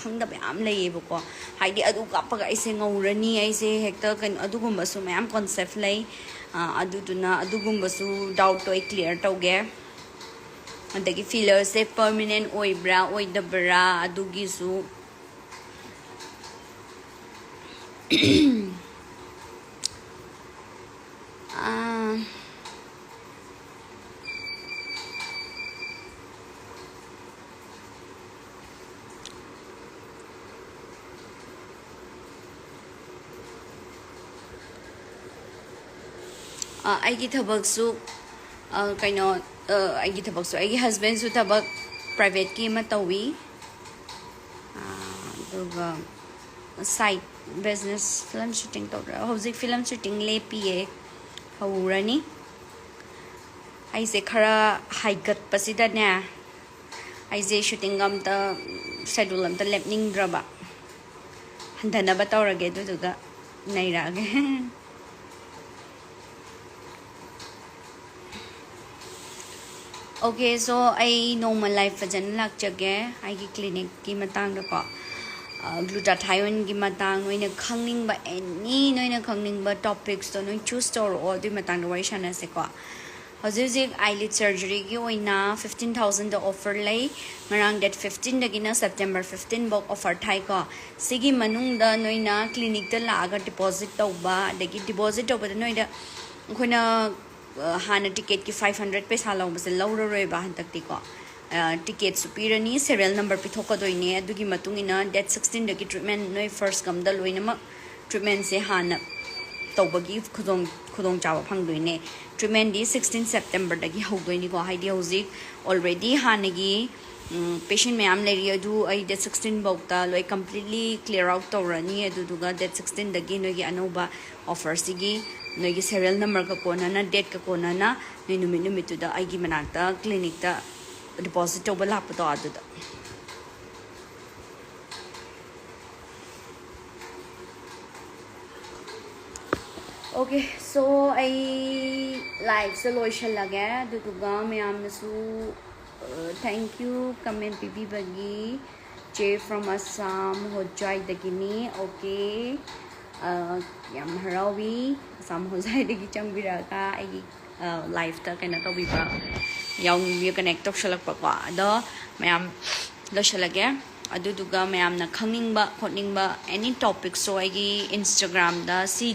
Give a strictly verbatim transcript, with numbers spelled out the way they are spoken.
ꯈꯪꯗꯕ ꯌꯥꯝ ꯂꯩꯌꯦꯕꯀꯣ꯫ ꯍꯥꯏꯗꯤ ꯑꯗꯨ ꯀꯥꯞꯄꯒ ꯑꯩꯁꯦ ꯉꯧꯔꯅꯤ, ꯑꯩꯁꯦ ꯍꯦꯛꯇ ꯀꯩꯅꯣ, ꯑꯗꯨꯒꯨꯝꯕꯁꯨ ꯃꯌꯥꯝ ꯀꯣꯟꯁꯦꯞ ꯂꯩ꯫ ꯑ, ꯑꯗꯨꯗꯨꯅ ꯑꯗꯨꯒꯨꯝꯕꯁꯨ ꯗꯥꯎꯠꯇꯣ ꯑꯩ ꯀ꯭ꯂꯤꯌꯥꯔ ꯇꯧꯒꯦ꯫ ꯑꯗꯒꯤ ꯐꯤꯂꯔꯁꯦ ꯄꯔꯃꯤꯅꯦꯟ ꯑꯣꯏꯕ꯭ꯔꯥ ꯑꯣꯏꯗꯕ꯭ꯔꯥ ꯑꯗꯨꯒꯤꯁꯨ꯫ ꯑꯥ, ꯑ, ꯑꯩꯒꯤ ꯊꯕꯛꯁꯨ, ꯑ, ꯀꯩꯅꯣ, ꯑ, ꯑꯩꯒꯤ ꯊꯕꯛꯁꯨ, ꯑꯩꯒꯤ ꯍꯁꯕꯦꯟꯁꯨ ꯊꯕꯛ ꯄ꯭ꯔꯥꯏꯚꯦꯠꯀꯤ ꯑꯃ ꯇꯧꯏ꯫ ꯑ, ꯑꯗꯨꯒ ꯁꯥꯏꯠ ꯕꯤꯖꯤꯅꯦꯁ, ꯐꯤꯂꯝ ꯁꯨꯇꯤꯡ ꯇꯧꯔ-, ꯍꯧꯖꯤꯛ ꯐꯤꯂꯝ ꯁꯨꯇꯤꯡ ꯂꯦꯞꯄꯤꯌꯦ, ꯍꯧꯔꯅꯤ꯫ ꯑꯩꯁꯦ ꯈꯔ ꯍꯥꯏꯒꯠꯄꯁꯤꯗꯅꯦ, ꯑꯩꯁꯦ ꯁꯨꯇꯤꯡꯒ ꯑꯝꯇ, ꯁꯦꯗꯨꯜ ꯑꯝꯇ ꯂꯦꯞꯅꯤꯡꯗ꯭ꯔꯕ꯫ ꯍꯟꯊꯅꯕ ꯇꯧꯔꯒꯦ, ꯑꯗꯨꯗꯨꯒ ꯅꯩꯔꯛꯑꯒꯦ꯫ Okay, so ꯑꯩ ꯅꯣꯡꯃ ꯂꯥꯏꯐ ꯐꯖꯅ ꯂꯥꯛꯆꯒꯦ ꯑꯩꯒꯤ ꯀ꯭ꯂꯤꯅꯤꯛꯀꯤ ꯃꯇꯥꯡꯗꯀꯣ꯫ ꯑ, ꯒ꯭ꯂꯨꯇꯥꯊꯥꯏꯌꯣꯟꯒꯤ ꯃꯇꯥꯡ ꯅꯣꯏꯅ ꯈꯪꯅꯤꯡꯕ, ꯑꯦꯅꯤ ꯅꯣꯏꯅ ꯈꯪꯅꯤꯡꯕ ꯇꯣꯄꯤꯛꯁꯇꯣ ꯅꯣꯏ ꯆꯨꯁ ꯇꯧꯔꯛꯑꯣ, ꯑꯗꯨꯒꯤ ꯃꯇꯥꯡꯗ ꯋꯥꯔꯤ ꯁꯥꯟꯅꯁꯦꯀꯣ꯫ ꯍꯧꯖꯤꯛ ꯍꯧꯖꯤꯛ ꯑꯥꯏꯂꯤꯗ ꯁꯔꯖꯔꯤꯒꯤ ꯑꯣꯏꯅ ꯐꯤꯐꯇꯤꯟ ꯊꯥꯎꯖꯟꯗ ꯑꯣꯐꯔ ꯂꯩ꯫ ꯉꯔꯥꯡ ꯗꯦꯠ ꯐꯤꯐꯇꯤꯟꯗꯒꯤꯅ ꯁꯦꯞꯇꯦꯝꯕꯔ ꯐꯤꯐꯇꯤꯟꯐꯧ ꯑꯣꯐꯔ ꯊꯥꯏꯀꯣ꯫ ꯁꯤꯒꯤ ꯃꯅꯨꯡꯗ ꯅꯣꯏꯅ ꯀ꯭ꯂꯤꯅꯤꯛꯇ ꯂꯥꯛꯑꯒ ꯗꯤꯄꯣꯖꯤꯠ ꯇꯧꯕ, ꯑꯗꯒꯤ ꯗꯤꯄꯣꯖꯤꯠ ꯇꯧꯕꯗ ꯅꯣꯏꯗ ꯑꯩꯈꯣꯏꯅ, ꯑ, ꯍꯥꯟꯅ ꯇꯤꯀꯦꯠꯀꯤ ꯐꯥꯏꯚ ꯍꯟꯗ꯭ꯔꯦꯠ ꯄꯩꯁꯥ ꯂꯧꯕꯁꯦ ꯂꯧꯔꯔꯣꯏꯕ ꯍꯟꯗꯛꯇꯤꯀꯣ꯫ ꯑ, ꯇꯤꯀꯦꯠꯁꯨ ꯄꯤꯔꯅꯤ, ꯁꯦꯔꯤꯌꯦꯜ ꯅꯝꯕꯔ ꯄꯤꯊꯣꯛꯀꯗꯣꯏꯅꯦ꯫ ꯑꯗꯨꯒꯤ ꯃꯇꯨꯡ ꯏꯟꯅ ꯗꯦꯠ ꯁꯤꯛꯁꯇꯤꯟꯗꯒꯤ ꯇ꯭ꯔꯤꯠꯃꯦꯟ ꯅꯣꯏ ꯐꯥꯔꯁ ꯀꯝꯗ ꯂꯣꯏꯅꯃꯛ ꯇ꯭ꯔꯤꯠꯃꯦꯟꯁꯦ ꯍꯥꯟꯅ ꯇꯧꯕꯒꯤ ꯈꯨꯗꯣꯡ, ꯈꯨꯗꯣꯡꯆꯥꯕ ꯐꯪꯗꯣꯏꯅꯦ꯫ ꯇ꯭ꯔꯤꯠꯃꯦꯟꯗꯤ ꯁꯤꯛꯁꯇꯤꯟ ꯁꯦꯞꯇꯦꯝꯕꯔꯗꯒꯤ ꯍꯧꯗꯣꯏꯅꯤꯀꯣ꯫ ꯍꯥꯏꯗꯤ ꯍꯧꯖꯤꯛ already ꯍꯥꯟꯅꯒꯤ, ꯎꯝ, ꯄꯦꯁꯦꯟ ꯃꯌꯥꯝ ꯂꯩꯔꯤ, ꯑꯗꯨ ꯑꯩ ꯗꯦꯠ ꯁꯤꯛꯁꯇꯤꯟꯐꯧꯗ ꯂꯣꯏ ꯀꯝꯄ꯭ꯂꯤꯠꯂꯤ ꯀ꯭ꯂꯤꯌꯥꯔ ꯑꯥꯎꯠ ꯇꯧꯔꯅꯤ꯫ ꯑꯗꯨꯗꯨꯒ ꯗꯦꯠ ꯁꯤꯛꯁꯇꯤꯟꯗꯒꯤ ꯅꯣꯏꯒꯤ ꯑꯅꯧꯕ ꯑꯣꯐꯔꯁꯤꯒꯤ ꯅꯣꯏꯒꯤ ꯁꯦꯔꯤꯌꯦꯜ ꯅꯝꯕꯔꯒ ꯀꯣꯟꯅꯅ, ꯗꯦꯠꯀ ꯀꯣꯟꯅꯅ ꯅꯣꯏ ꯅꯨꯃꯤꯠ ꯅꯨꯃꯤꯠꯇꯨꯗ ꯑꯩꯒꯤ ꯃꯅꯥꯛꯇ ꯀ꯭ꯂꯤꯅꯤꯛꯇ ꯗꯤꯄꯣꯖꯤꯠ ꯇꯧꯕ ꯂꯥꯛꯄꯗꯣ ꯑꯗꯨꯗ꯫ Okay, so ꯑꯩ ꯂꯥꯏꯐꯁꯦ ꯂꯣꯏꯁꯤꯜꯂꯒꯦ, ꯑꯗꯨꯗꯨꯒ ꯃꯌꯥꯝꯅꯁꯨ, ꯑ, thank you comment ꯄꯤꯕꯤꯕꯒꯤ꯫ J from Assam, ꯍꯣꯖꯥꯏꯗꯒꯤꯅꯤ꯫ Okay, ꯑ, ꯌꯥꯝ ꯍꯔꯥꯎꯏ ꯑꯁꯥꯝ ꯍꯣꯖꯥꯏꯗꯒꯤ ꯆꯪꯕꯤꯔꯛꯑꯒ ꯑꯩꯒꯤ ꯂꯥꯏꯐꯇ ꯀꯩꯅꯣ ꯇꯧꯕꯤꯕ, ꯌꯥꯎꯕꯤꯕ, ꯀꯅꯦꯛ ꯇꯧꯁꯜꯂꯛꯄꯀꯣ꯫ ꯑꯗꯣ ꯃꯌꯥꯝ ꯂꯣꯏꯁꯤꯜꯂꯒꯦ꯫ ꯑꯗꯨꯗꯨꯒ ꯃꯌꯥꯝꯅ ꯈꯪꯅꯤꯡꯕ ꯈꯣꯠꯅꯤꯡꯕ ꯑꯦꯅꯤ ꯇꯣꯄꯤꯛꯁꯨ ꯑꯩꯒꯤ ꯏꯟꯁꯇꯥꯒ꯭ꯔꯥꯝꯗ ꯁꯤ